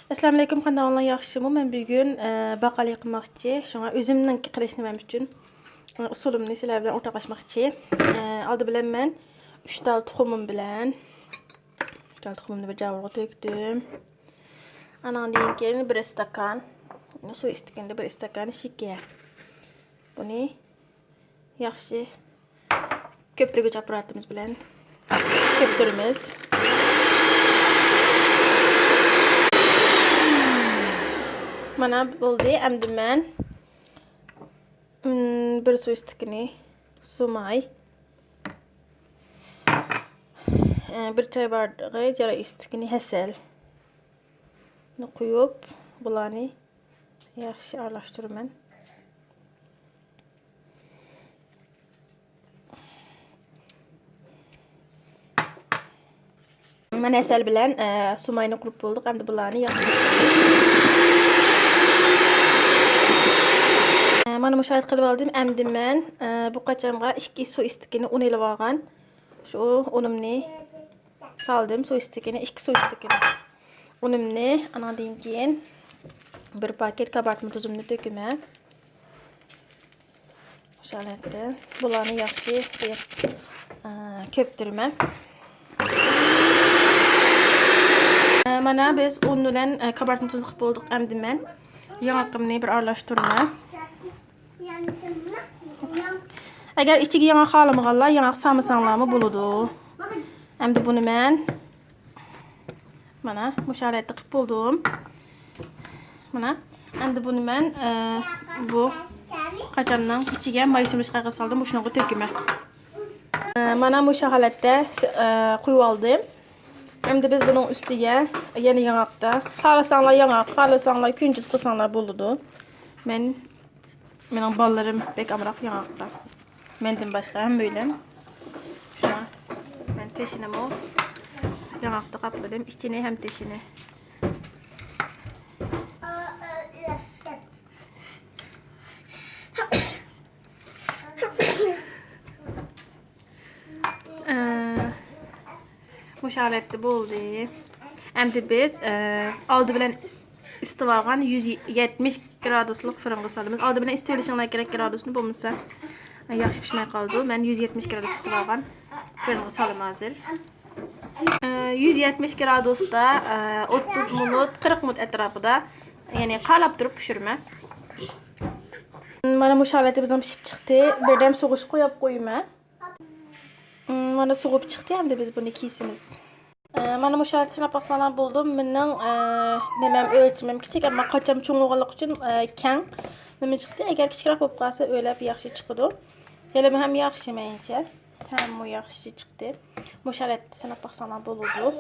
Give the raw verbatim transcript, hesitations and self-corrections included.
ئەسسالامۇئەلەيكۇم، قانداق ئەھۋالىڭلار، ياخشىمۇ؟ مەن بۈگۈن، ئە، باقلا يېقىماقچى، شۇڭا ئۆزۈمنىڭكى قىلىش نېمەم ئۈچۈن، ئە، ئۇسۇلۇمنى سىلەر بىلەن ئورتاقلاشماقچى. ئە، ئالدى بىلەن مەن ئۈچ تال تۇخۇمۇم بىلەن، ئۈچ تال تۇخۇمۇمنى بىر جاۋۇرغا تۆكتۈم. ئاناندىن كېيىن بىر ئىستاكان، سۇ ئىستىكىنىدا بىر ئىستاكان شېكەر. بۇنى ياخشى كۆپتۈرگۈچ ئاپپاراتىمىز بىلەن كۆپتۈرىمىز. مانا بولدى. ئەمدى مەن، ئىم، بىر سۇ ئىستىكىنى سۇماي، ئە، بىر چاي بارمىقى چاي ئىستىكىنى ھەسەل قۇيۇپ، بۇلارنى ياخشى ئارىلاشتۇرىمەن. مانا ھەسەل بىلەن، ئە، سۇماينى قۇرۇپ بولدۇق. ئەمدى بۇلارنى ياق-، ئە، مانا مۇشاھىدە قىلىپ ئالدىم. ئەمدى مەن، ئە، بۇ قاچامغا ئىككى سۇ ئىستىكىنى ئۇن ئېلىپ ئالغان. شۇ ئۇنۇمنى سالدىم، سۇ ئىستىكىنى، ئىككى سۇ ئىستىكىنى ئۇنۇمنى. ئاناندىن كېيىن بىر پاكېت كابارتما تۇزۇمنى تۆكىمەن. شۇ ھالەتتە بۇلارنى ياخشى بىر، ئە، كۆپتۈرىمەن. ئە، مانا بىز ئۇن بىلەن، ئە، كابارتما تۇزىنى قىلىپ بولدۇق. ئەمدى مەن ياڭاقىمنى بىر ئارىلاشتۇرىمەن. ئەگەر ئىچىگە ياڭاق خالىمىغانلار ياڭاق سالمىساڭلارمۇ بولىدۇ. ئەمدى بۇنى مەن مانا مۇشۇ ھالەتتە قىلىپ بولدۇم. مانا، ئەمدى بۇنى مەن، ئە، بۇ قاچامنىڭ ئىچىگە ماي سۈرمىش قەغەز سالدىم، مۇشۇنىڭغا تۆكىمەن. ئە، مانا مۇشۇ ھالەتتە، ئە، قۇيۇپ ئالدىم. ئەمدى بىز بۇنىڭ ئۈستىگە يەنە ياڭاقتا، خالىساڭلار ياڭاق، خالىساڭلار كۈنجۈت قىلساڭلار بولىدۇ. مەن، مېنىڭ بالىلىرىم بەك ئامراق ياڭاقتا. مەندىن باشقا ھەممەيلەن. شۇڭا مەن تېشىنىمۇ ياڭاقتا قاپلىدىم، ئىچىنى ھەم تېشىنى. ئە، مۇشۇ ھالەتتە بولدى. ئەمدى بىز، ئە، ئالدى بىلەن ئىسىتىۋالغان يۈز يەتمىش گرادۇسلۇق فىرىنغا سالىمىز. ئالدى بىلەن ئىسىتىۋېلىشىڭلار كېرەك گرادۇسنى، بولمىسا ياخشى پىشماي قالىدۇ. مەن يۈز يەتمىش گرادۇس ئىسىتىۋالغان فىرىنغا سالىمەن ھازىر. ئە، يۈز يەتمىش گرادۇستا، ئە، ئوتتۇز مىنۇت، قىرىق مىنۇت ئەتراپىدا، يەنى قالاپ تۇرۇپ پىشۇرىمەن. مانا مۇشۇ ھالەتتە بىزنىڭ پىشىپ چىقتى. بىردەم سوغۇشقا قويۇپ قويىمەن. مانا سوغۇپ چىقتى، ئەمدى بىز بۇنى كىيسىمىز. ئە، مانا مۇشۇ ھالەتتە سىناپ باقساڭلار بولىدۇ. مېنىڭ، ئە، نېمەم، ئۆلچىمىم كىچىك، ئەمما قاچام چوڭ بولغانلىقى ئۈچۈن، ئە، كەڭ نېمە چىقتى. ئەگەر كىچىكرەك بولۇپ قالسا ئۆيلەپ ياخشى چىقىدۇ. ھېلىمۇ ھەم ياخشى مېنىڭچە. ھەممۇ ياخشى چىقتى. مۇشۇ ھالەتتە سىناپ باقساڭلار بولىدۇ.